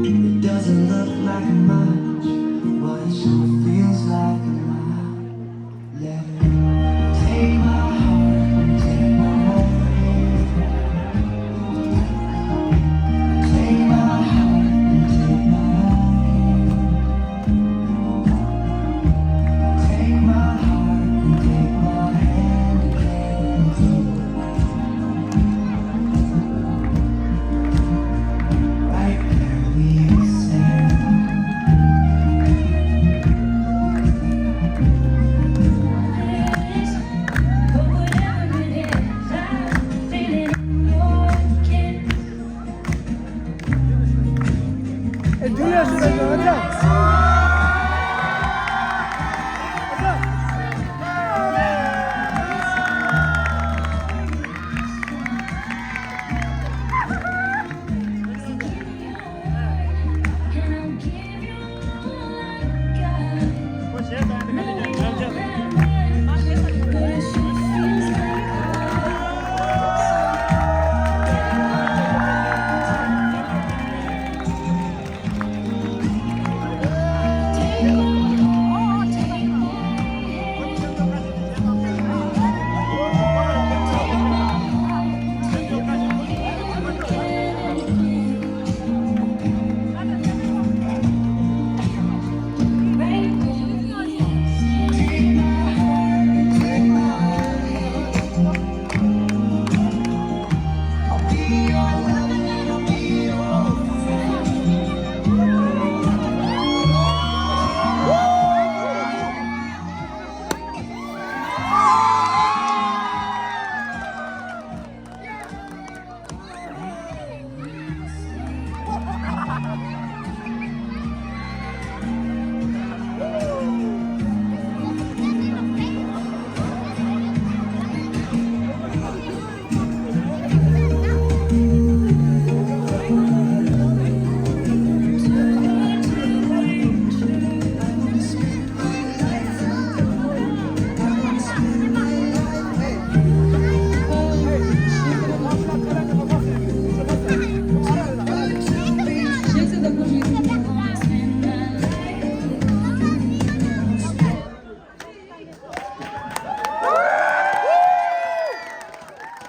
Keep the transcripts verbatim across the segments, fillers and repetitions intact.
It doesn't look like much, but it sure feels like a lot. Let it take my heart and take my head. Take my heart and take my head. Take my heart and take my head. Right there we stand.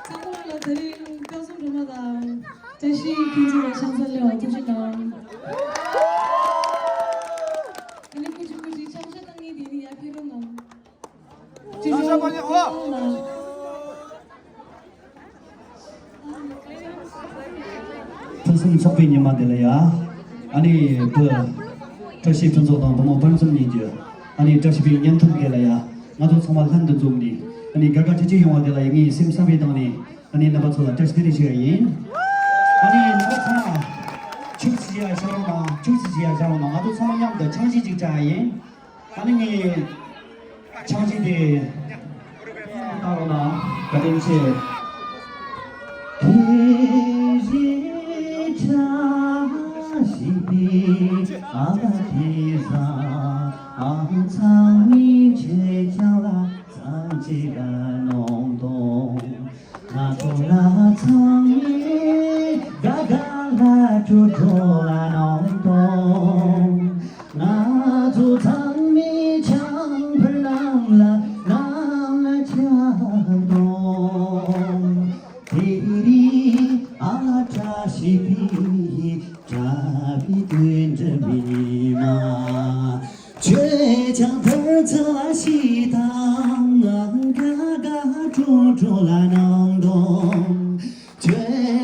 ཚང་མ་ལ་དེ་རིང་སྐལ་བཟང་སྒྲོལ་མ་དང་བཀྲ་ཤིས་ཕུན་ཚོགས་ལ་ཆང་ས་སླེབས་པར་ཐུགས་རྗེ་གནང་། ཨ་ནི་ཀུ་ཅི་ཀུ་ཅི་ཆང་ས་བཏང་མཁན་དེ་ནི་ཡར་ཕེབས་རོགས་གནང་། ཅི་ཅོ་ཨོ་ལ། ཕུན་སུམ་ཚོགས་པའི་ཉི་མ་འདི་ལ་ཡ། ཨ་ནི་བུ། བཀྲ་ཤིས་ཕུན་ཚོགས་དང་བུ་མོ་དཔལ་འཛོམས་གཉིས་ཀྱི། ཨ་ནི་བཀྲ་ཤིས་པའི་བརྙན་ཐུང་འདི་ལ་ཡ། ང་ཚོ་ཚང་མ་ལྷན་དུ་འཛོམས་ནས། ཨ་ནི་དགའ་དགའ་སྐྱིད་སྐྱིད་ཡོང་བ་འདི་ལ་ཡ་ངའི་སེམས་བསམ་པའི་གཏིང་ནས། ཨ་ནི་རྣམ་པ་ཚོ་ལ་བཀྲ་ཤིས་བདེ་ལེགས་ཞུ་ཡ་ཡིན། ཨ་ནི་རྣམ་པ་ཚང་མ། ཕྱུགས་ཅིག་ཡ་བཞག་རོགས་གནང་། ཕྱུགས་ཅིག་ཡ་བཞག་རོགས་གནང་། ང་ཚོ་ཚང་མ་མཉམ་དུ་ཆང་གཞས་ཅིག་བཅའ་ཡ་ཡིན། ཨ་ནི་ངས་ཆང་གཞས་དེ་བཏང་རོགས་གནང་། བཀའ་དྲིན་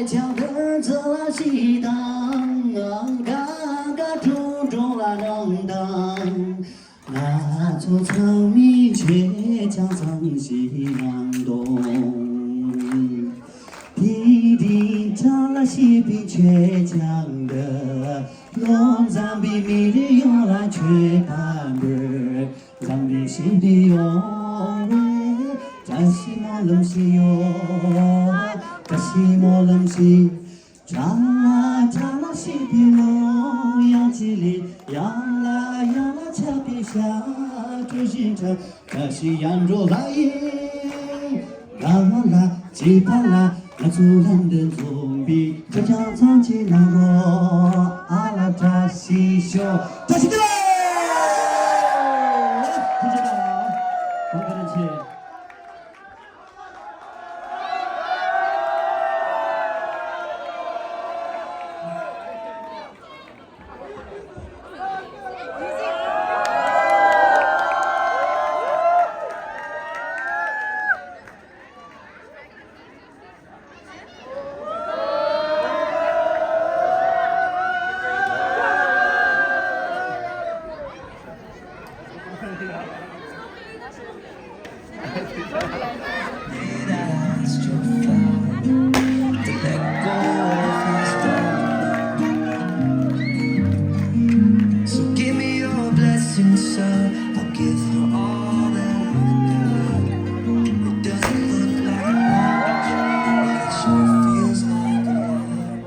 ཆེ། ཡིད་པའི་ཆོས་ཀྱང་འདི། བློ་འཛམ་པའི་མི་རིགས་ཡོངས་ལ་ཆོས་པ་འདི། འཛམ་གླིང་ཞི་བདེ་ཡོང་བའི། བཀྲ་ཤིས་སྨོན་ལམ་ཞིག་ཡོད། བཀྲ་ཤིས་སྨོན་ལམ་ཞིག་ཁྲ་ལ་ཁྲ་ལ་ཞི་བདེ་ལོ། ཡང་ཅི་ལི་ཡང་ལ་ཡང་ལ་ཆགས་པའི་ཤ་གྲུ་བཞིན་ཁྲ། བཀྲ་ཤིས་ཡར་འགྲོ་ལ་ཡིན། དགའ་བ་ལ་སྐྱིད་པ་ལ། ང་ཚོ་ལྷན་དུ་འཛོམས་པའི་ཁྱོད་ཀྱང་ཚང་གཅིག་གནང་རོགས། ཨ་ལ་བཀྲ་ཤིས་ཤོག་བཀྲ་ཤིས་བདེ་ལེགས། ཐུགས་རྗེ་གནང་། གོང་བཀའ་དྲིན་ཆེ། So give me your blessing, sir. I'll give her all that I've got. It doesn't look like much, but it sure feels like a lot.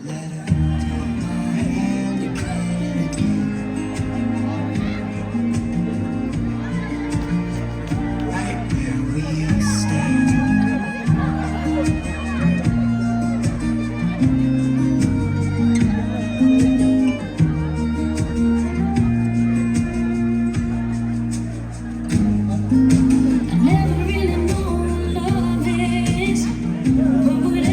Let her take my hand again, again. Right where we stand. I never really know what love is. What would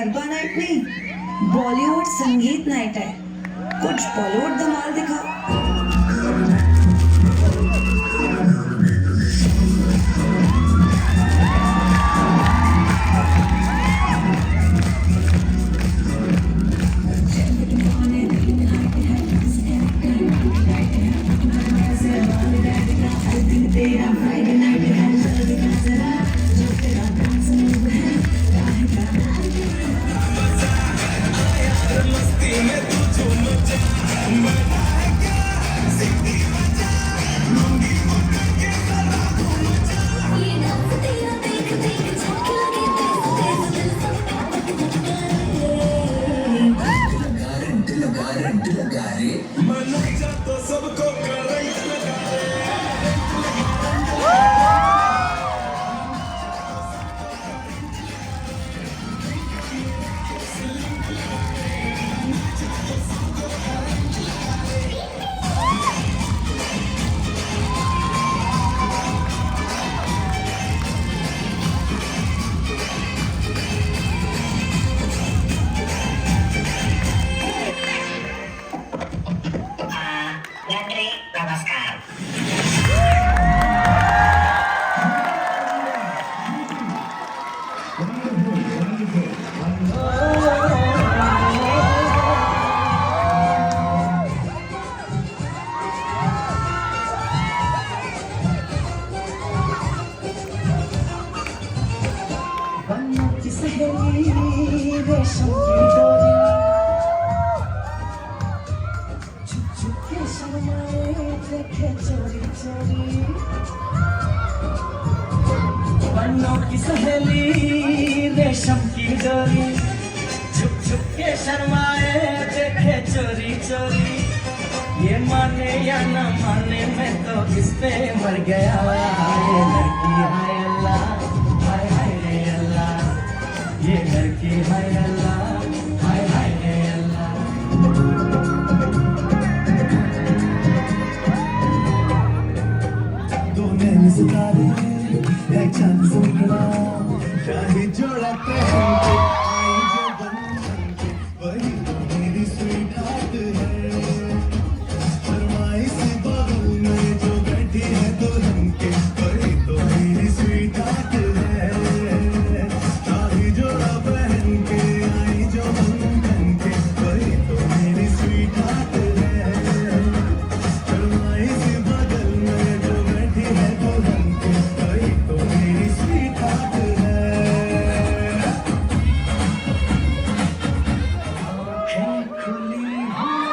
garba night नहीं, बॉलीवुड संगीत नाइट है। कुछ बॉलीवुड धमाल दिखाओ। नमस्कार। बनो की सहेली रेशम की डोरी। छुप छुप के शर्माए देखे चोरी चोरी। बनो की सहेली रेशम की डोरी। छुप छुप के शर्माए देखे चोरी चोरी। ये माने या ना माने, मैं तो इस पे मर गया। ये लड़की हाय अल्लाह, हाय हाय रे अल्लाह। ये लड़की हाय अल्लाह, हाय हाय रे अल्लाह। दो नैन सितारे, एक चांद सुखड़ा, शाही जोड़ा पहन के आई जो बन ठन के, वही तो मेरी स्वीटहार्ट है। शर्माई सी बगल में जो बैठी है दुल्हन के, वही तो मेरी स्वीटहार्ट है। शाही जोड़ा पहन के आई जो बन ठन के, वही तो मेरी स्वीटहार्ट है। शर्माई सी बगल में जो बैठी है दुल्हन के, वही तो मेरी स्वीटहार्ट है। आंखें खुली हुई,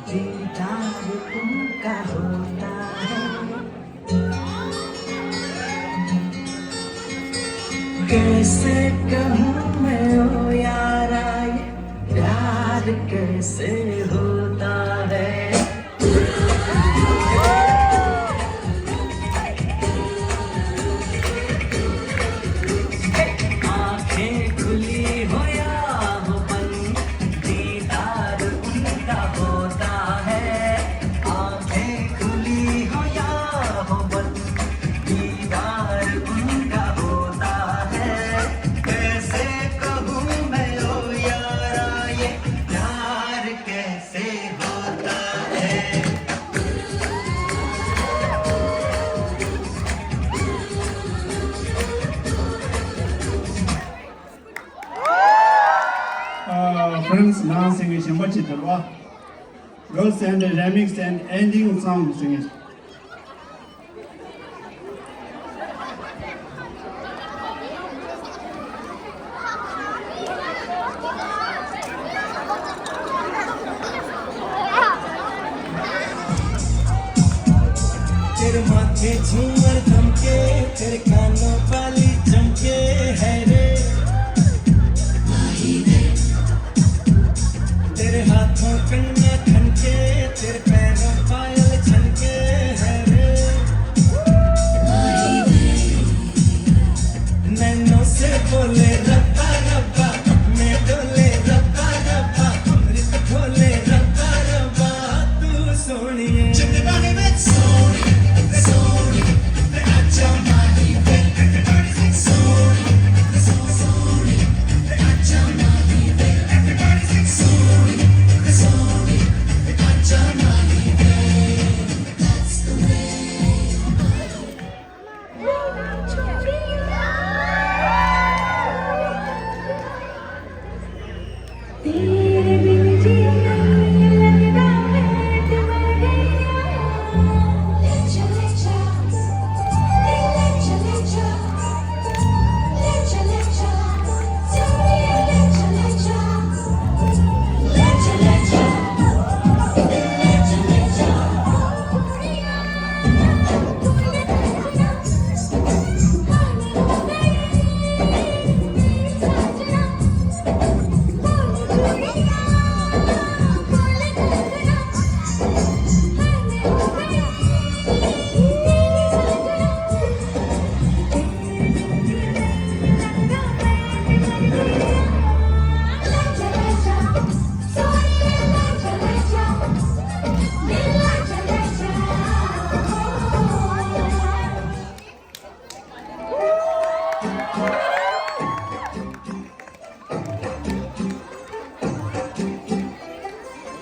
दीदार उनका होता है। कैसे कहूँ मैं ओ यारा, ये प्यार कैसे होता है। आंखें खुली हो या हो बंद, दीदार उनका होता है। आंखें खुली हो या हो बंद, दीदार उनका होता है। कैसे कहूँ मैं ओ यारा, ये प्यार कैसे होता है। Uh, friends, ང་སེང་གེ་ཞིམ་པོ་ཅིག་དར་བ། Girls and remix and ending song སེང་གེ། तेरे माथे झूमर थमके, तेरे कानों वाली चमके है रे। तेरे हाथों कंगना खनके, तेरे पैरों पायल छनके है रे। नैनों से बोले रब्बा रब्बा, में डोले रब्बा रब्बा, अमृत घोले रब्बा रब्बा, तू सोनिए। सोनी, सोनी, ते आजा मार।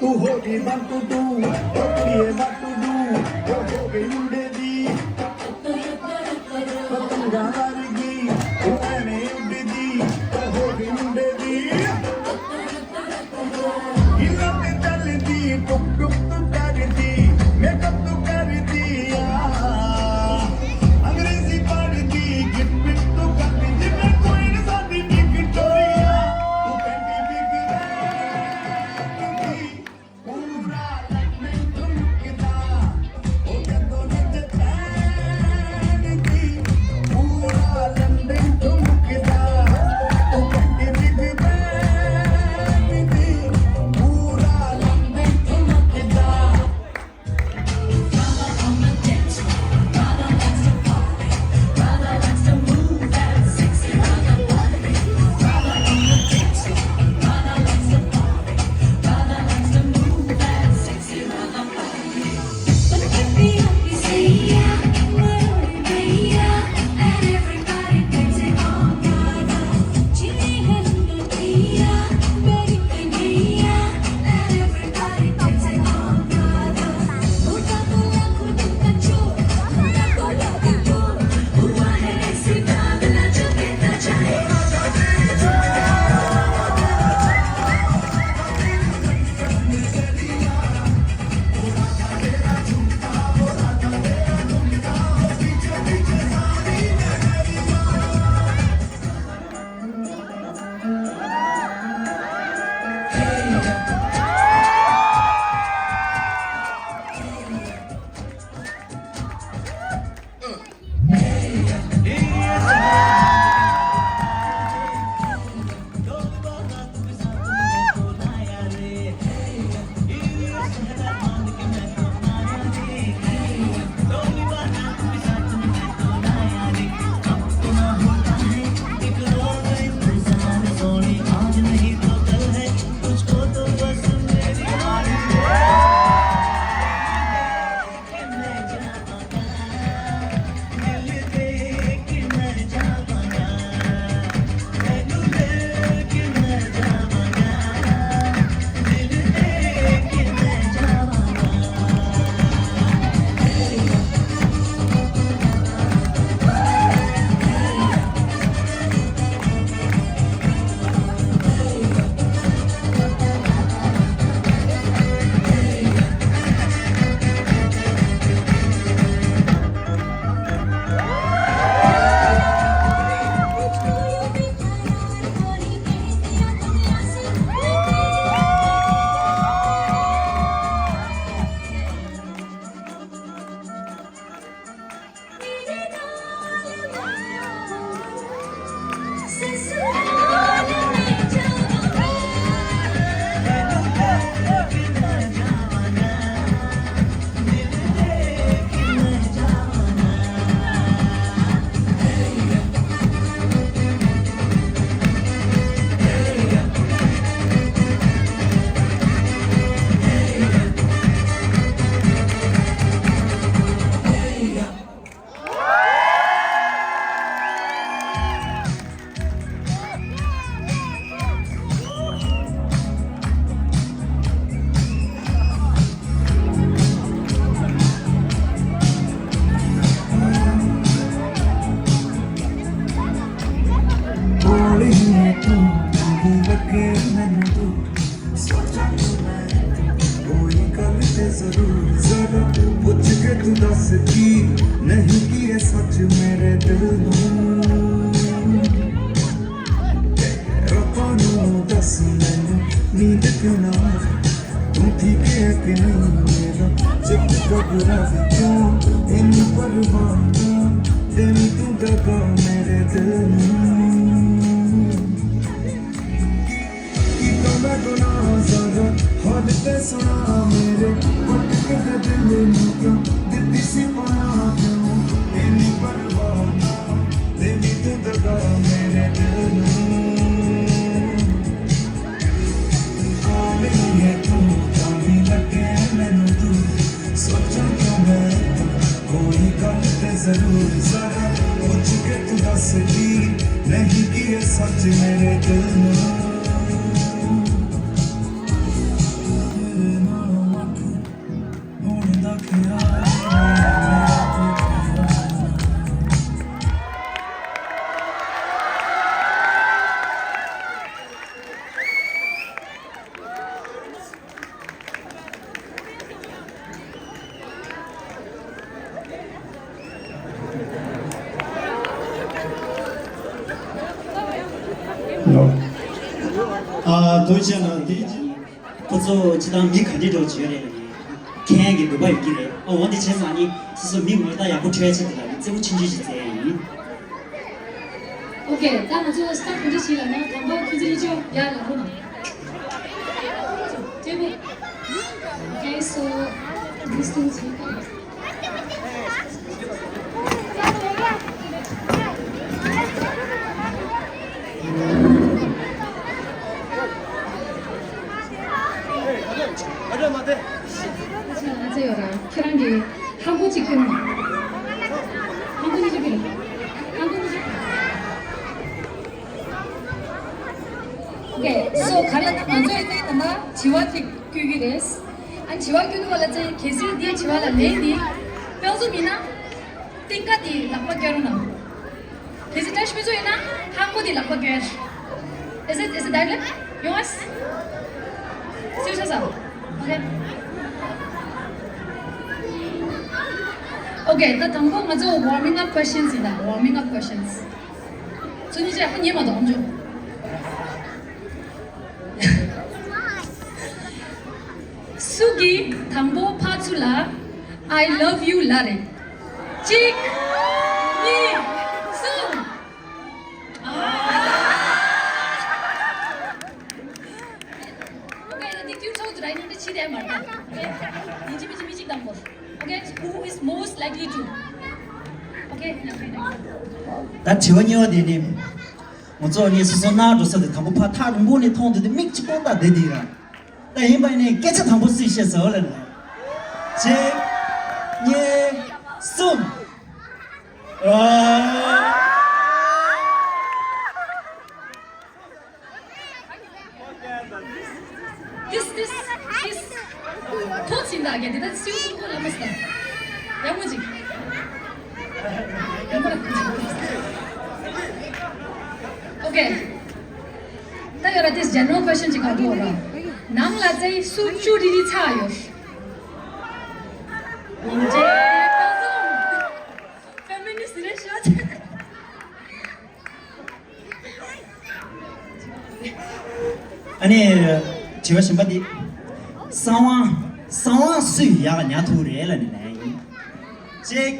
Who hope you want to do, what you want to do, what hope you did, what you got to give, who am I to be, what hope you did. He love me, tell me, tuk tuk tu kardi, makeup tu kardi, ah. Angrezi pardi, gift tu kardi, jitna koi na sathi Victoria, tu kardi big bang. पूछ के तू दस की नहीं की है सच मेरे दिल नू। रातां नू दस मैनू नींद क्यों ना आवे, तू ठीक है कि नहीं मेरा चित घबरावे क्यों, इन्नी परवाह ना देनी तू दगा मेरे दिल नू। कितना मैं गुनाह ज्यादा हद ते सुना मेरे, भटकदे दिल नू क्यों दित्ती सी पनाह क्यों, इन्नी परवाह ना देनी तू दगा मेरे दिल नू। कोल ही है तू, तां भी लगे मैनू तू, सोचां क्यों मैं कोई गल ते जरूर जरा पूछ के तू दस की नहीं की है सच मेरे दिल नू। ཨ། ཐུགས་རྗེ་གནང་། དེ་ཁོ་ཚོ་སྤྱིར་བཏང་མི་ག་འདྲ་འདྲ་བོ་ཅིག་ཡོད་རེད་ལབ་ནས་མཁྱེན་ཡག་གི་འདོད་པ་ཡོད་ཀྱི་རེད། ཨ། འོ་འདི་བྱས་ཙང་ནི་སོ་སོ་མི་ངོ་རྟགས་ཡག་པོ་འཕྲོད་ཡག་ཆེད་དུ་ལ་ནི་རྩེད་མོ་ཆུང་ཆུང་ཞིག་རྩེ་ཡག་ཡིན། ཨོ་ཁེ། ད་ང་ཚོ་སི་ཊར་ཊི་ག་འདྲ་ཞིག་ལབ་ན། དང་པོ་ཁྱོད་ཚོ་གཉིས་ཆ་ཡར་ལ་ལྷོང་ན། ཨོ་ཁེ། སོ་ཌི་སི་ཊན་སི་ཡིན་ག་ང་ཚོ་ཡོད་ར། ཁྱེད་རང་གིས་ཧང་གོ་གཅིག་ཕུལ་ན། ཧང་གོ་གཉིས་ཆ་ཕུལ་ན། ཧང་གོ་གཉིས་ཆ་ཕུལ་ན། ཨོ་ཁེ། སོ་ག་ལ་ང་ཚོ་ཡོད་ཚད་ད་ལྟ་བྱི་བ་ཅིག་བསྐྱོད་ཀྱི་རེད། ཨ་ནི་བྱི་བ་བསྐྱོད་དུས་ག་ལ་ཚེ་གལ་སྲིད་འདིའི་བྱི་བ་ལ་ལན་འདི་སྤེལ་རྩོམ་ཡིན་ན། སྟེང་ཀ་དེ་ལག་པ་བཀྱག་རོགས་གནང་། གལ་སྲིད་བཀྲ་ཤིས་ཕུན་ཚོགས་ཡིན་ན་ཧང་གོ་དེ་ལག་པ་བཀྱག། Is it, is it that way? ཡོང་ཨ། སེའུ་ཤ་ཟ། Okay. Okay, ད་དང་པོ་ང་ཚོ་warming up questions ཡིན་ད། Warming up questions. ཚོ་གཉིས་ཆ་ཡག་པོ་ཉན་མ་གཏོགས་ཨམ་ཅོག་སུ་གིས་དང་པོ་ཕར་ཚུར་ལ་I love you ལབ་རེད། གཅིག་གཉིས། གསུམ། ཨ། Okay, འདི་ཁྱོད་ཚོ་དུ་ར་ཡིན་འདི་ཕྱི་དེ་མར་ད། Okay, ཡིན་གཅིག་མིན་གཅིག་མི་གཅིག་དང་པོ། Okay, who is most likely to? Okay, ད་དྲི་བ་གཉིས་པ་དེ་ནི། ང་ཚོ་ནི་སོ་སོ་ནང་འགྲོ་ས་དེ་དང་པོ་ཕར་ཐག་རིང་པོ་ནས་མཐོང་དུས་དེ་མིག་གཅིག་པོ་ལྟ་བསྡད་དེ་ཡིན་ར། ད་ཡིན་པ་ནི་སྐད་ཆ་དང་པོ་སུས་བཤད་ཟེར་བ་ལ་ནི། གཅིག་གཉིས། གསུམ། ཨ། This, this, this. ཐོག་ཆེན་དག་གི་འདི་ད་སེའུ་སུ་ཁོ་ལ་མ་སྟ། ཡག་མོ་ཅིག་ཡག་མོ་ལ། Okay. ད་ཡོད་ར། This general question ཅིག་ག་འགྲོ་ར། ནང་ལ་ཚེ་སུ་བཅུ་རི་རི་ཚ་ཡོད། ཡིན་ཅེ་པ་སོང་། Feminist རེད་ཤག་ཨ་ནི། དྲི་བ་གཞན་པ་འདི། གསང་བ། གསང་བ་སུས་ཡག་ཉར་ཐུབ་རེད་ལབ་ནི་ལན་ཡིན། གཅིག་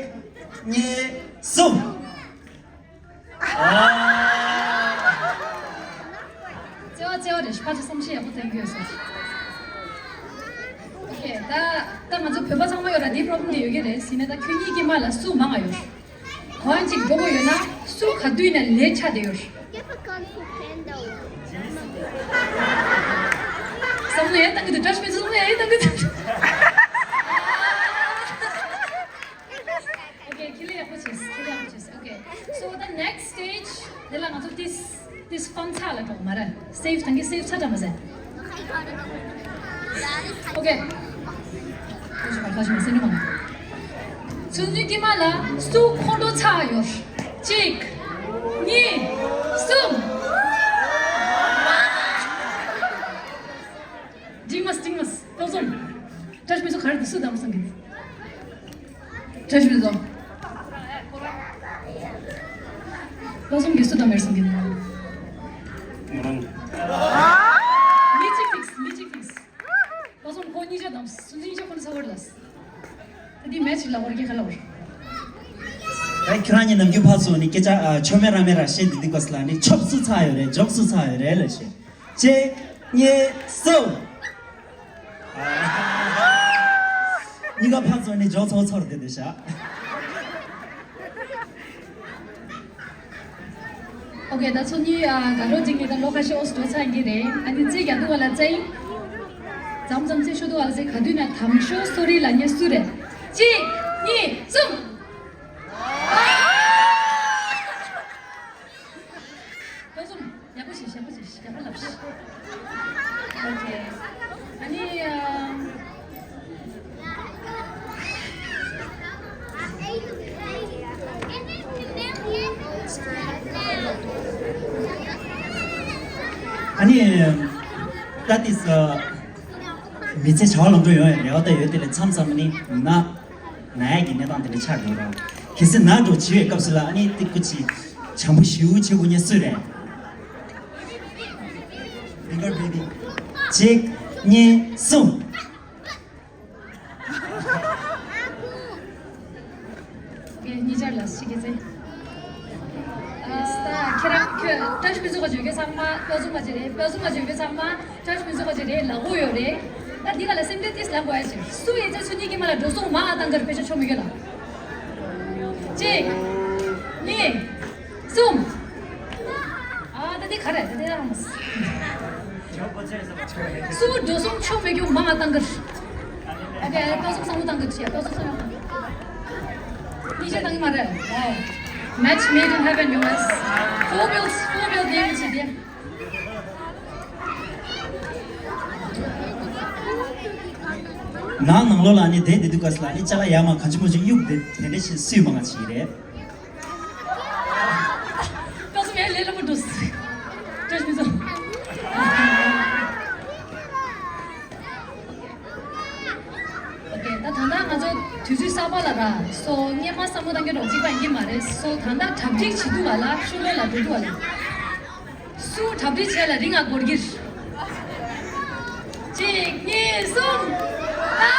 གཉིས། གསུམ། ཨ། བརྩེ་བ་བརྩེ་བ་རེད། ཕར་ཚུར་བསམ་ཤེས་ཡག་པོ་བསྟན་གྱི་ཡོད་ས། Okay, ད་ད་ང་ཚོ་བོད་པ་ཚང་མ་ཡོད་ར། འདི་problem འདི་ཡོད་ཀྱི་རེད། ཟིན་ན་ད་ཁྱོད་གཉིས་ཀྱི་མ་ལ་སུ་མང་ང་ཡོད། གོང་ཅིག་འགྲོ་གི་ཡོད་ན་སུ་ག་དུས་ནས་ལས་ཆགས་བསྡད་ཡོད། བསམ་བློ་ཡང་བཏང་གི་འདུག་བཀྲ་ཤིས་ཕུན་ཚོགས་བསམ་བློ་ཡང་བཏང་གི་འདུག Okay, ཁྱེད་ལས་ཡག་པོ་བྱས། ཁྱེད་ལས་ཡག་པོ་བྱས། Okay, so the next stage དེ་ལ་ང་ཚོ་ཏིས་ཏིས་ཕམ་ཚག་ལ་འགྲོ་མ་རེད། Save དང་གི་save ཚ་དྲ་མ་ཟེར། Okay. ཁ་ཤི་མ་ཁ་ཤི་མ་སེ་ནུ་མ། ཚུན་ཚུན་ཀྱི་མ་ལ་སུ་ཁོང་ཁྲོ་ཚ་ཡོད། གཅིག་གཉིས། གསུམ། འགྲིག་མ་སོང་། འགྲིག་མ་སོང་། སྟོབས་ཚང་། བཀྲ་ཤིས་ཕུན་ཚོགས་ག་རེ་འདུག་སུ་དམ་སང་གི། བཀྲ་ཤིས་ཕུན་ཚོགས། སྟོབས་ཚང་གི་སུ་དམ་མེར་སང་གི། ང་རང་། མི་གཅིག་ཕིགས། མི་གཅིག་ཕིགས། སྟོབས་ཚང་ཁོ་གཉིས་ཆ་དམ། སུ་གཉིས་ཆ་ཁོ་ཚ་བར་ལ། ད་འདི་མེ་ཆི་ལ་བར་གི་ཁ་ལ་བར། ད་ཁྱོད་རང་གཉིས་ནམ་རྒྱུན་ཕར་ཚུར་ནི་སྐད་ཆ་ཨ་ཆོ་མེད་ར་མེད་ར་བཤད་འདི་འདི་གོ་སི་ལ་ནི་ཆོབ་སུ་ཚ་ཡོད་རེད། འཇོག་སུ་ཚ་ཡོད་རེད་ལ་བཤད། གཅིག་གཉིས། གསུམ། གཉིས་ཀ་ཕར་ཚུར་ནི་འཇོག་ཚོ་ཚོར་དེ་དེ་བཞག Okay, ད་ཚོ་གཉིས་ཨ་དགའ་རོགས་འགྲིག་ནི་ད་ལོ་ཁ་ཤས་འོག་སུ་འགྲོ་ཚར་གྱི་རེད། ཨ་ནི་རྩེད་རྒྱག་དུས་བ་ལ་རྩེད། མཚམས་མཚམས་རྩེད་ཤོར་དུས་བ་ལ་རྩེད། ག་དུས་ན་དམ་ཤོས་སོ་རི་ལ་ཉེ་སུ་རེད། གཅིག་གཉིས། གསུམ། ད་གསུམ། ཡག་པོ་བྱེད། ཡག་པོ་བྱེད། ཡག་པོ་ལབ་ཤིག Okay. ཨ་ནི་ཨ། ཨ་ནི། ད་ཏིས། མི་ཚེ་བྱ་བ་ལམ་འགྲོ་ཡོང་ཡ་རེ་བ་ད་ཡོད། དེ་ལས་མཚམས་མཚམས་ནི་ན། ན་ཡ་གི་གནས་སྟངས་དེ་འདྲ་ཆགས་འགྲོ་ར། གལ་སྲིད་ན་འགྲོ་བྱེད་པའི་སྐབས་སུ་ལ་ཨ་ནི་ཏི་ཀུ་ཅི། བྱམས་པོ་ཞེ་པོ་བྱེད་དགོས་ཉེ་སུ་རེད། གཅིག་གཉིས། གསུམ། ངས་གཉིས་ཆར་ལ་ཞིག་གི་ཚེ། ཨ། ཁྱེད་རང་ཁྱོད་བཀྲ་ཤིས་ཕུན་ཚོགས་ཀྱི་བརྗོད་མཁན་ཚང་མ་དཔལ་འཛོམས་པ་ཅིག་རེད། དཔལ་འཛོམས་པ་བརྗོད་མཁན་ཚང་མ་བཀྲ་ཤིས་ཕུན་ཚོགས་པ་ཅིག་རེད་ལབ་དགོས་ཡོད་རེད། ད་འདི་ག་ལ་སེམས་ཁྲལ་ཏིས་ལངས་དགོས་ཡ་ཅིག་སུ་ཡིན་ཚེ་ཚུ་གཉིས་ཀྱི་མ་ལ་འགྲོ་སོང་མང་ང་བཏང་གི་རེད། དཔེ་ཆ་ཆོ་མི་དགོས་ལ། གཅིག་གཉིས། གསུམ། ཨ། ད་འདི་ག་རེད། ད་འདི་རང་། སུ་འགྲོ་སོང་ཆོ་མེད་རྒྱུ་མང་ང་བཏང་གི། ཨ། དེ་ཨ་ལ་ཏོག་ཙམ་བསམ་བློ་བཏང་གི་ཆེ། ཏོག་ཙམ་བསམ་བློ་བཏང་གི། གཉིས་ཆ་བཏང་གི་མ་རེད། ཨོ། Match made in heaven, you guys. Four bills, four bill game བྱས་ཏེ། ནང་ནང་ལོགས་ལ་ནི་བསྡད་བསྡད་དུས་སྐབས་སུ་ལ་ནི་ཅ་ལག་ཡར་མར་གང་ཅི་མོ་ཅིག་གཡུག་བསྡད། དེ་འདྲ་ཞིག་སུས་མང་ང་བྱས་རེད། ཏོག་ཙམ་ཡར་ལས་སླ་པོ་འདུག་བཀྲ་ཤིས་ཕུན་ཚོགས། ཨོ་ཁེ། ད་ད་ལྟ་ང་ཚོ་དུས་ཚོད་གསར་པ་ལ་ར་སོ་སྔོན་མ་བསམ་བློ་བཏང་གི་རོགས་གཅིག་པ་ཡིན་གྱི་མ་རེད། སོ་ད་ལྟ་གྲ་སྒྲིག་བྱེད་དུས་བ་ལ་ཤུ་ལོ་ལ་འགྲོ་དུས་བ་ལ། སུ་གྲ་སྒྲིག་བྱས་ལ་རིང་ང་འགོར་གྱི་རེད། གཅིག་གཉིས། གསུམ། ཨ།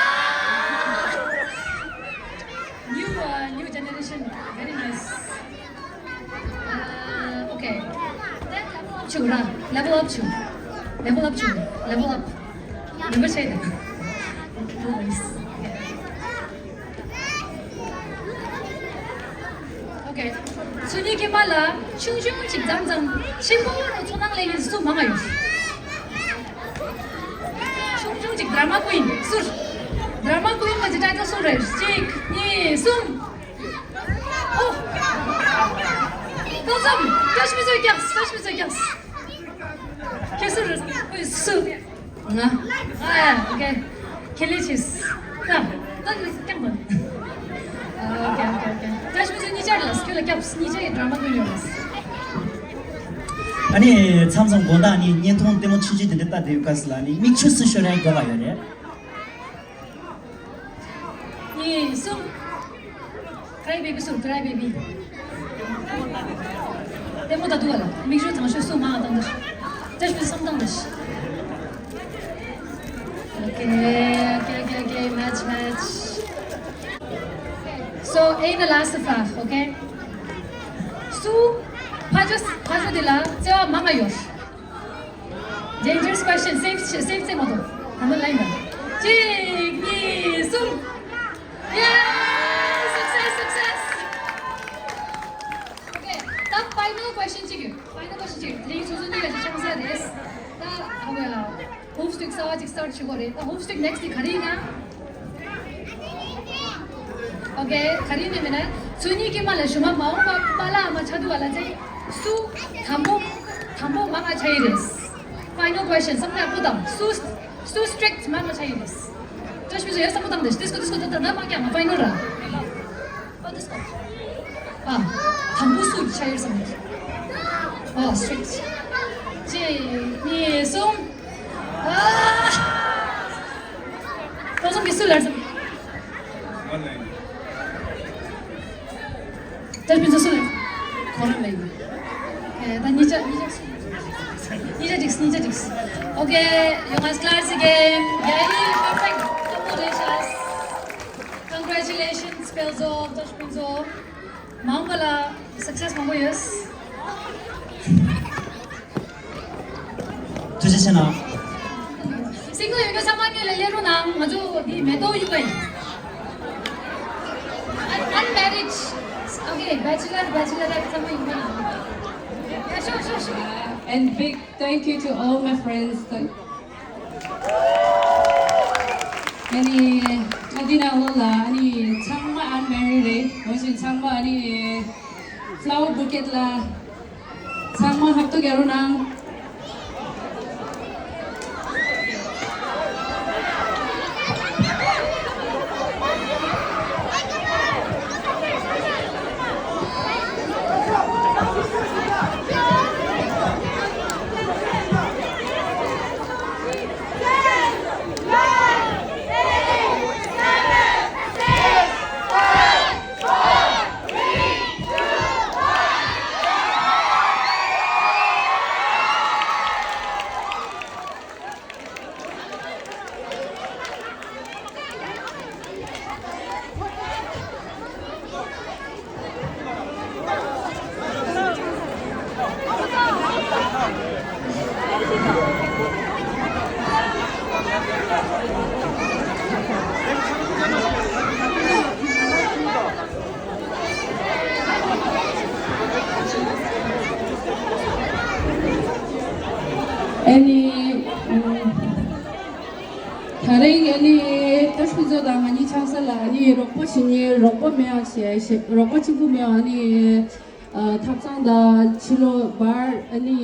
New, uh, new generation. Very nice. Uh, okay. Then level up བྱུང་ར། Level up བྱུང་། Level up བྱུང་། Level up. Never say that. No worries. Okay. ཚུ་གཉིས་ཀྱི་མ་ལ་ཆུང་ཆུང་ཅིག་མཚམས་མཚམས་ཆེན་པོ་རུ་ཚོར་སྣང་ལེན་མཁན་སུ་མང་ང་ཡོད། ཆུང་ཆུང་ཅིག་drama queen སུ། Drama queen གི་title སུ་རེད། གཅིག་གཉིས། གསུམ། ཨོ། ཏོག་ཙམ་བཀྲ་ཤིས་ཕུན་ཚོགས་རྒྱགས། བཀྲ་ཤིས་ཕུན་ཚོགས་རྒྱགས། ཁྱེད་སུ་རེད། ཨོ་སུ། ང་། ཨ་ཡ། ཨོ་ཁེ། ཁྱེད་ལས་ཆེས། ད་ད་ནི་རྐྱང་པ། ཨོ་ཁེ། ཨོ་ཁེ། ཨོ་ཁེ། བཀྲ་ཤིས་ཕུན་ཚོགས་གཉིས་ཆར་ལ་སྐྱོད་ལ་སྐྱབས་གཉིས་ཆར་གྱི་drama queen ཡོད་ལ། ཨ་ནི་མཚམས་མཚམས་དགོང་དག་ནི་བརྙན་ཐུང་ལྟད་མོ་ཆུང་ཆུང་དེ་འདྲ་ལྟ་བསྡད་ཡོད་སྐབས་སུ་ལ་ནི་མིག་ཆུ་སུ་ཤོར་ཡ་དགོས་པ་ཡོད་རེད། གཉིས། གསུམ། Cry baby སུ། Cry baby. ལྟད་མོ་ལྟ་དུས་བ་ལ་མིག་ཆུ་དང་ཤོས་སུ་མང་ང་བཏང་འདུག་བཀྲ་ཤིས་ཕུན་ཚོགས་བཏང་འདུག Okay, okay, okay, okay. Match, match. So, ain't the last of us, okay? སུ། ཕ་ཇོ་ཕ་ཇོ་འདི་ལ་བརྩེ་བ་མང་ང་ཡོད། Dangerous question. Safe, safe བརྩེ་མ་ཐུབ། ད་ནི་ལན་ཡིན་པ། གཅིག་གཉིས། གསུམ། Yes! Success, success. Okay, ད་final question གཅིག་ཡོད། Final question གཅིག་ཡོད། དེ་རིང་སོ་སོ་གཉིས་ལ་ཅིག་ཆང་ས་རེད། ད་ཨ་བ་ཡ། Hoop stick གསར་བ་ཅིག་start བྱེད་དགོས་རེད། ད་hoop stick next དེ་ག་རེ་ཡིན་ན། Okay, ག་རེ་ཡིན་ན་མིན་ན། ཚུ་གཉིས་ཀྱི་མ་ལ་ཞུ་མ་མ་འོངས་པ་པཱ་ལགས་མ་ཆགས་དུས་བ་ལ་ཚེ། སུ། དམ་པོ། དམ་པོ་མང་ང་ཆགས་ཡི་རེད། Final question བསམ་ན་པོ་དང་སུ། སུ་strict མང་ང་ཆགས་ཡི་རེད། བཀྲ་ཤིས་ཕུན་ཚོགས་ཡོད་བསམ་པོ་དང་དེ་ཌིས་ཀོ་ཌིས་ཀོ་ད་ད་ན་མ་ཀྱང་ང་final ར། ཨོ་ཌིས་ཀོ། ཨ། དམ་པོ་སུ་ཆགས་ཡོད་བསམ། ཨོ་strict། གཅིག་གཉིས། གསུམ། ཨ། ཏོག་ཙམ་གྱི་སུ་ལར་སམ། ད་མི་ཚོ་སུ་ལར། ཁོ་རང་ལ་ཡིན། ཨེ། ད་གཉིས་ཆ་གཉིས་ཆ་སུ། གཉིས་ཆ་འགྲིགས། གཉིས་ཆ་འགྲིགས། Okay, you guys clear the game. Very perfect. Congratulations. Congratulations, Pelzo, Tosh Pelzo. མང་པོ་ལ་success མང་པོ་ཡོད། ཐུགས་རྗེ་ཆེ་གནང་། Single ཡོད་མཁན་ཚང་མ་སྔོན་ལ་སླེབས་རོགས་གནང་། ང་ཚོ་འདི་མེ་ཏོག་ཡིན་པ་ཡིན། Un- unmarried. Okay, bachelor, bachelorette ཚང་མ་ཡིན་པ་ཡིན། Yeah, sure, sure, sure. And big thank you to all my friends. ཨ་ནི་ད་འདི་ནང་ལོགས་ལ་ཨ་ནི་ཚང་མ་unmarried རེད། འོན་ཀྱང་ཚང་མ་ཨ་ནི་flower bouquet ལ་ཚང་མ་ཧབ་ཏུ་རྒྱག་རོགས་གནང་། ཨ་ནི། ཨུམ། ད་རིང་ཨ་ནི་ཏོ་ཤི་ཛོ་དང་ང་གཉིས་ཆང་ས་ལ་ཨ་ནི་རོགས་པ་བྱེད་མཁན་རོགས་པ་མེད་ཨ་ཞེས་རོགས་པ་གཅིག་པུ་མེད་ཨ་ནི། ཨ། ཐབ་ཚང་དང་ཕྱི་ལོགས་བར་ཨ་ནི།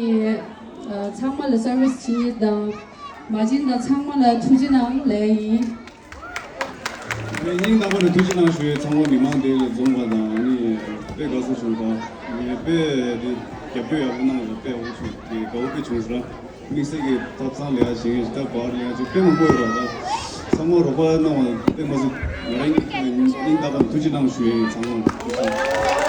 ཨ། ཚང་མ་ལ་སར་བིས་བྱེད་མཁན་དང་མ་བྱན་དང་ཚང་མ་ལ་ཐུགས་རྗེ་གནང་ལབ་ཡིན། ངས་སྙིང་ཐག་པ་ནས་ཐུགས་རྗེ་གནང་ཞུ་ཡས། ཚང་མ་མི་མང་དེ་ལ་འཛོམས་པ་དང་ཨ་ནི་དཔེ་དགའ་བསུ་བྱུང་ད། ངས་དཔེ་དེ་རྒྱབ་སྐྱོར་ཡག་པོ་གནང་ཡོད། དཔེ་འོ་ཆུ་དེ་དགའ་བོ་དཔེ་བྱུང་ཟེར། དམིགས་བསལ་གྱི་ཐབ་ཚང་ལས་ཀ་བྱེད་མཁན་ཞིག་ད་བར་ལས་ཀ་ཅིག་དཔེ་མང་པོ་ཡོད་རེད་ད། ཚང་མ་རོགས་པ་གནང་བ་དཔེ་མ་སྲིད་ང་རང་སྙིང་ཐག་པ་ནས་ཐུགས་རྗེ་གནང་ཞུ་ཡས་ཡིན། ཚང་མ་ཐུགས་རྗེ་ཆེ།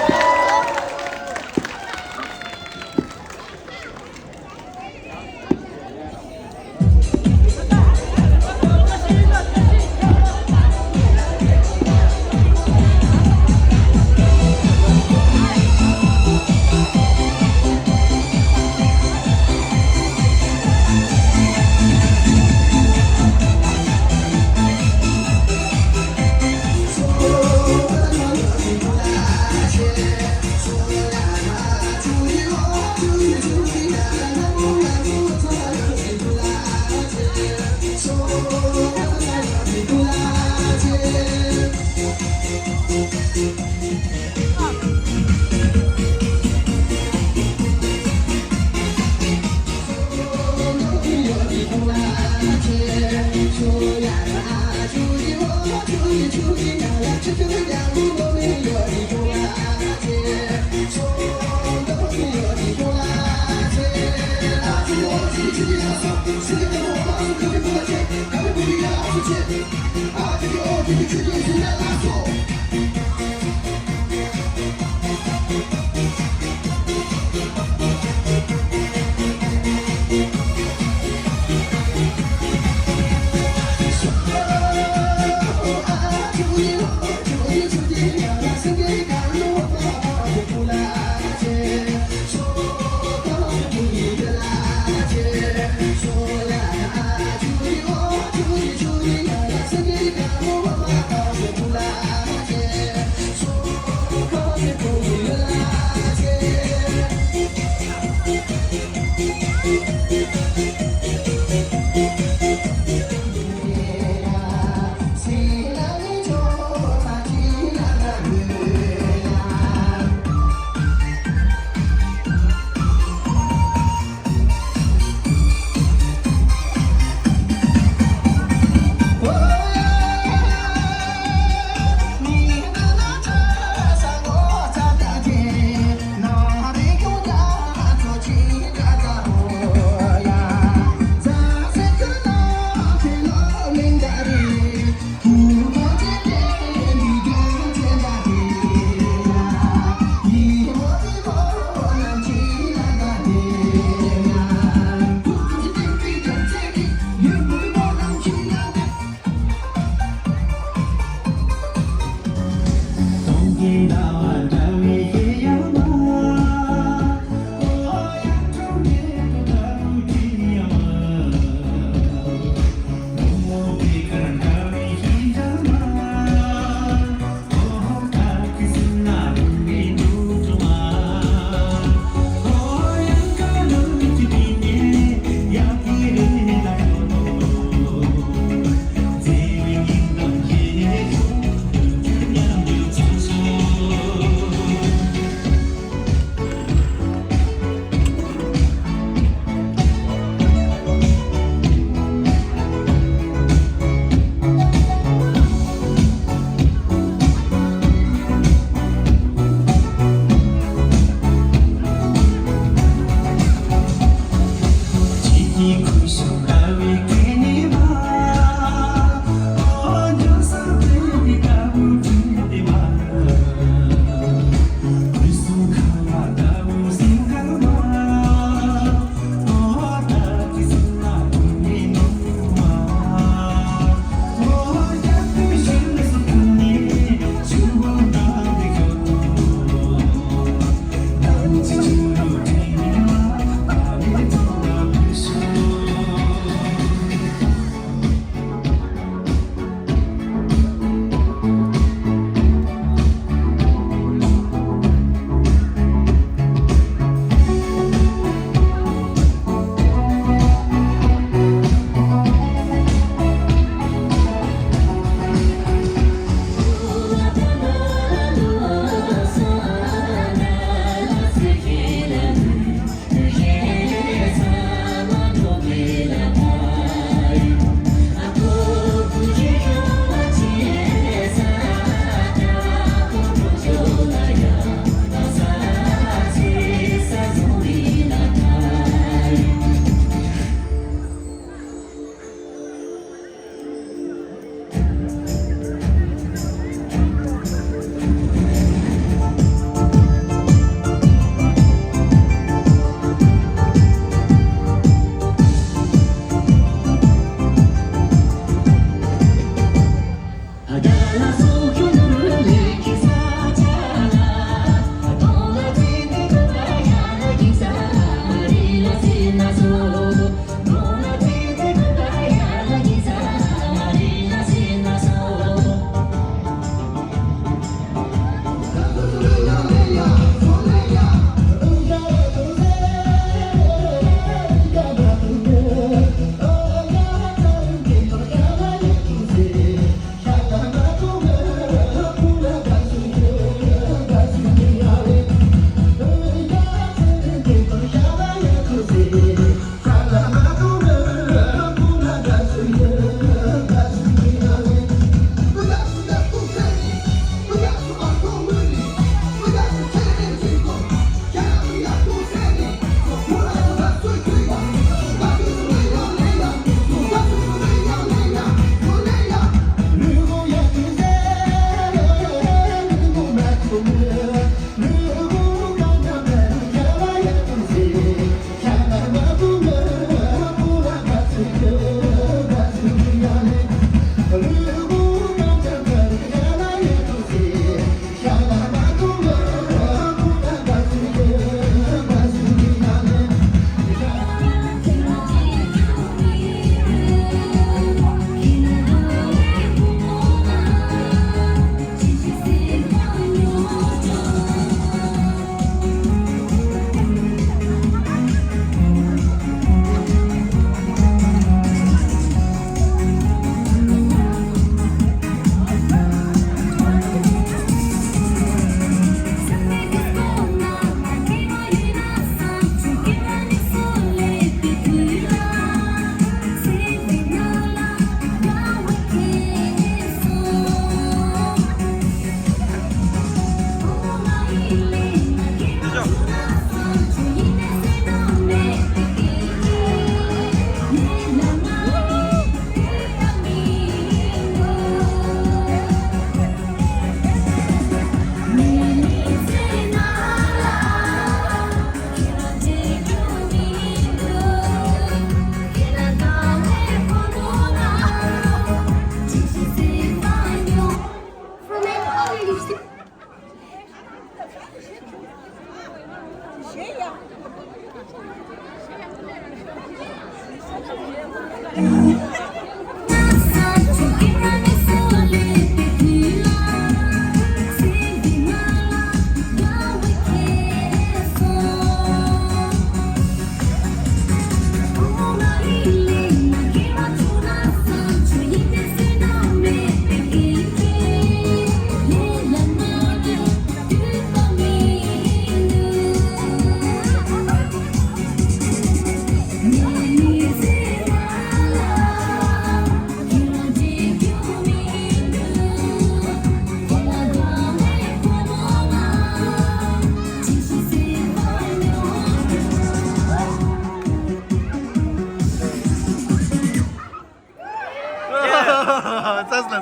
ཚ་ལ།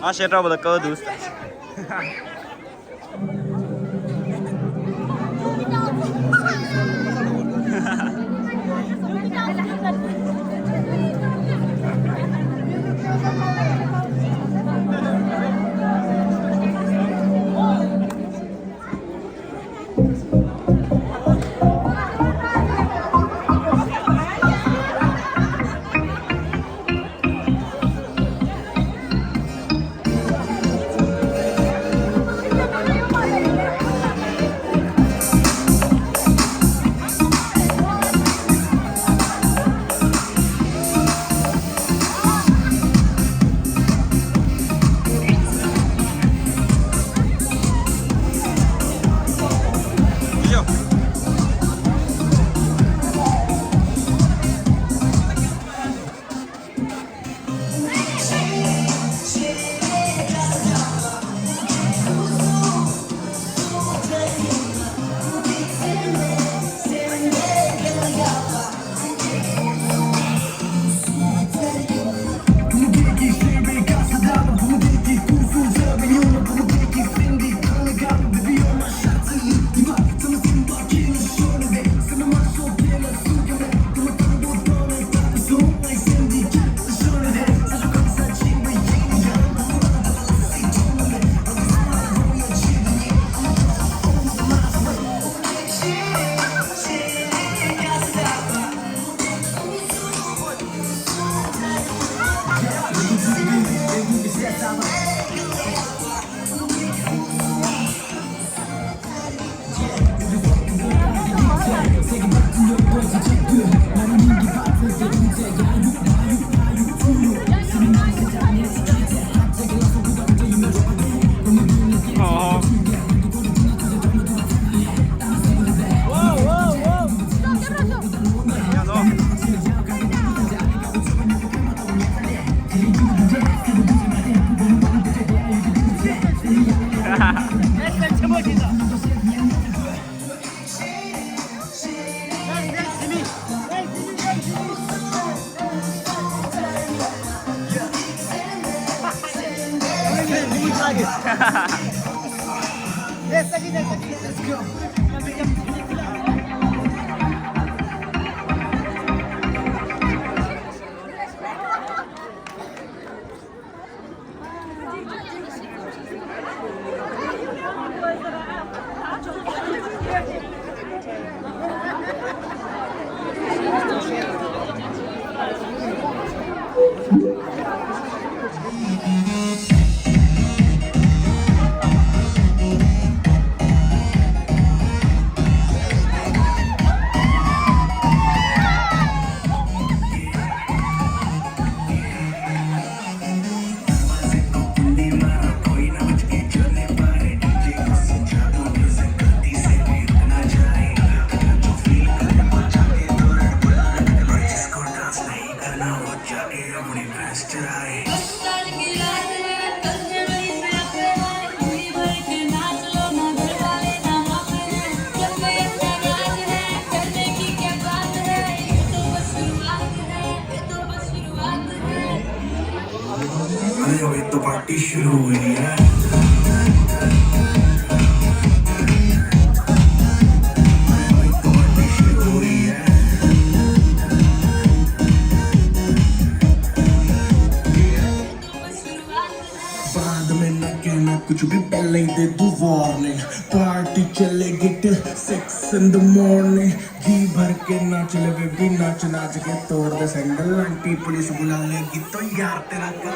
ང་ཤེས་དྲག་པོ་ལ་དཀའ་བ་འདུག་ས། अरे, अभी तो पार्टी शुरू हुई है। बाद में ना कहना कुछ भी, पहले ही दे दूं वार्निंग। पार्टी चलेगी till six in the morning। जी भर के नाच ले बेबी, नाच नाच के तोड़ दे सैंडल। आंटी पुलिस बुला लेगी तो यार तेरा कर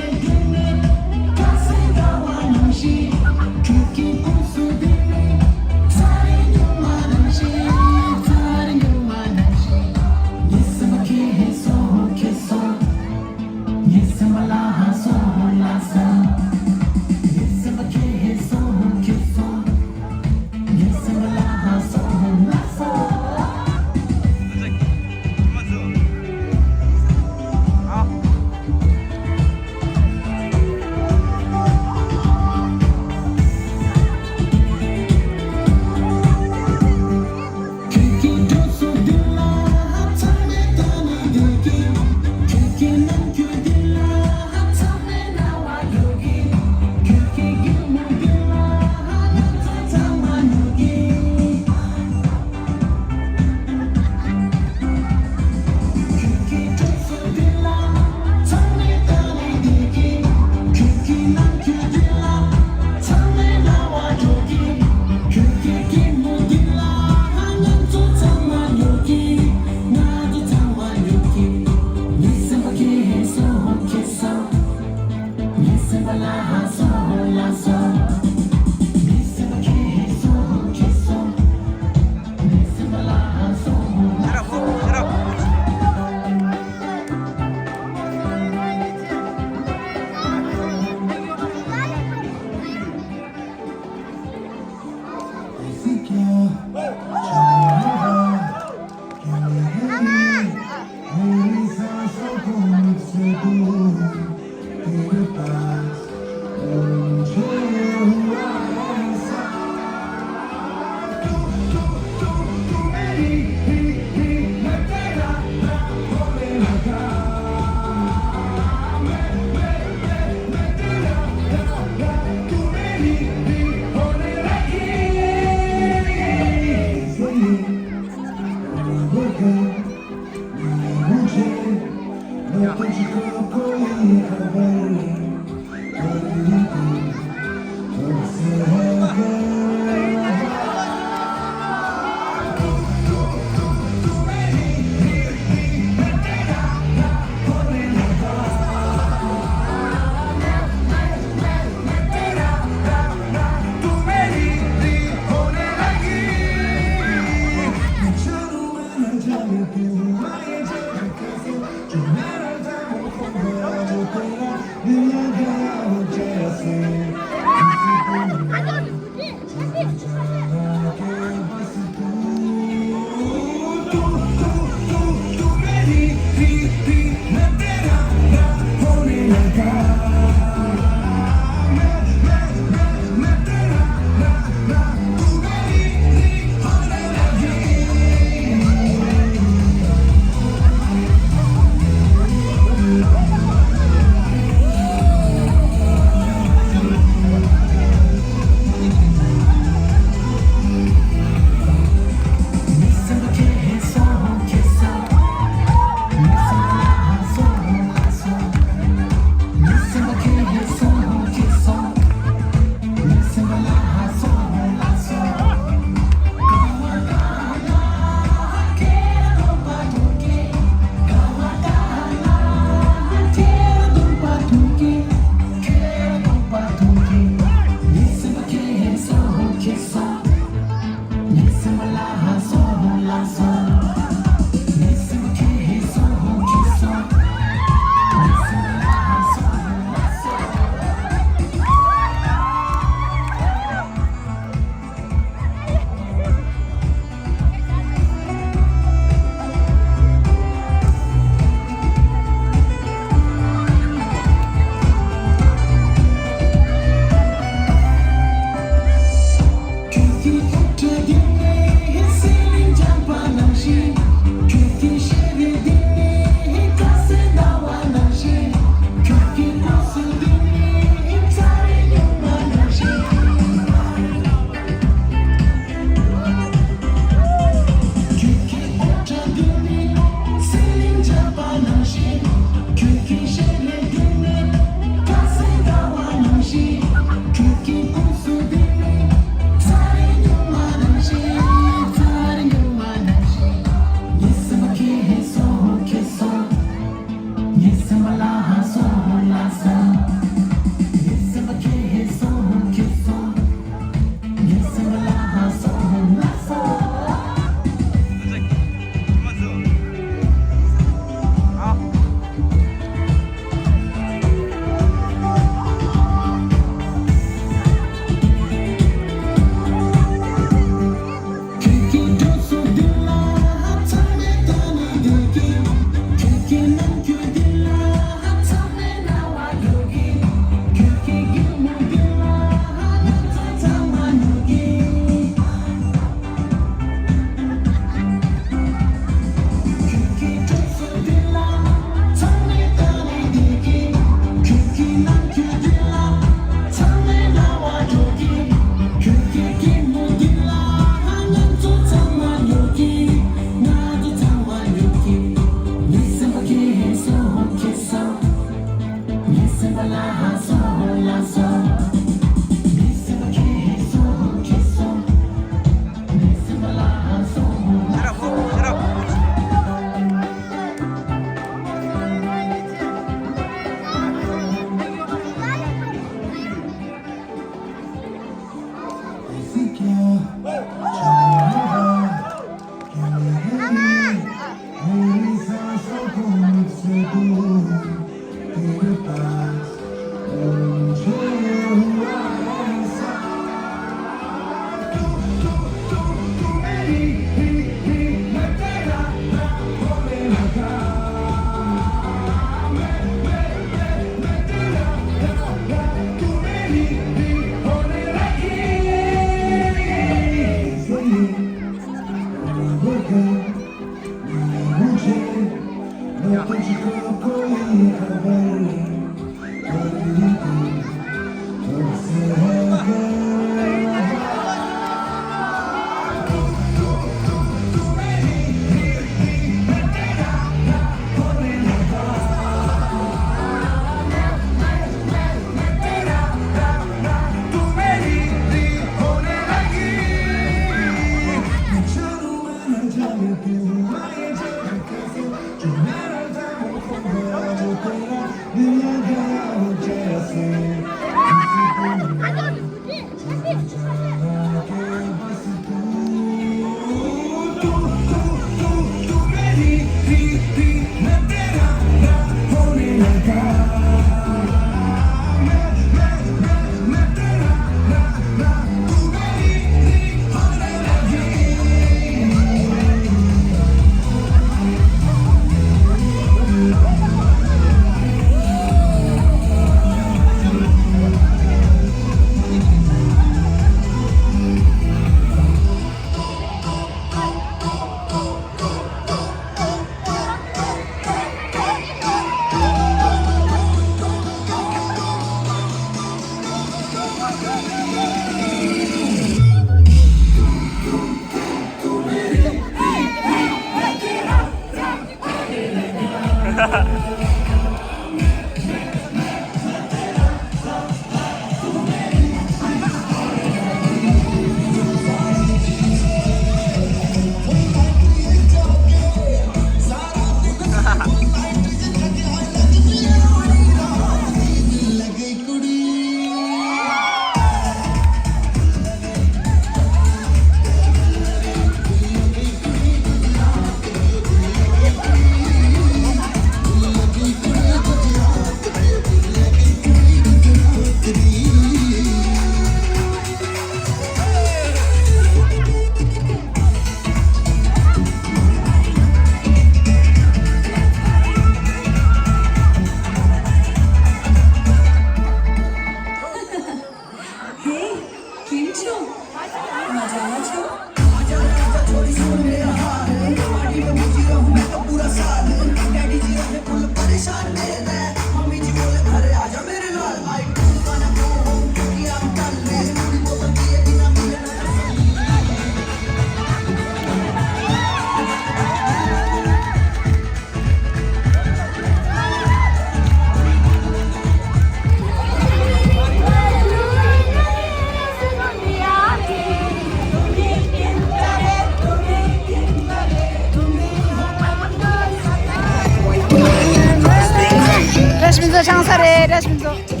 ཕུན་ཚོགས་ཆང་ས་རེད་ར། ཕུན་ཚོགས།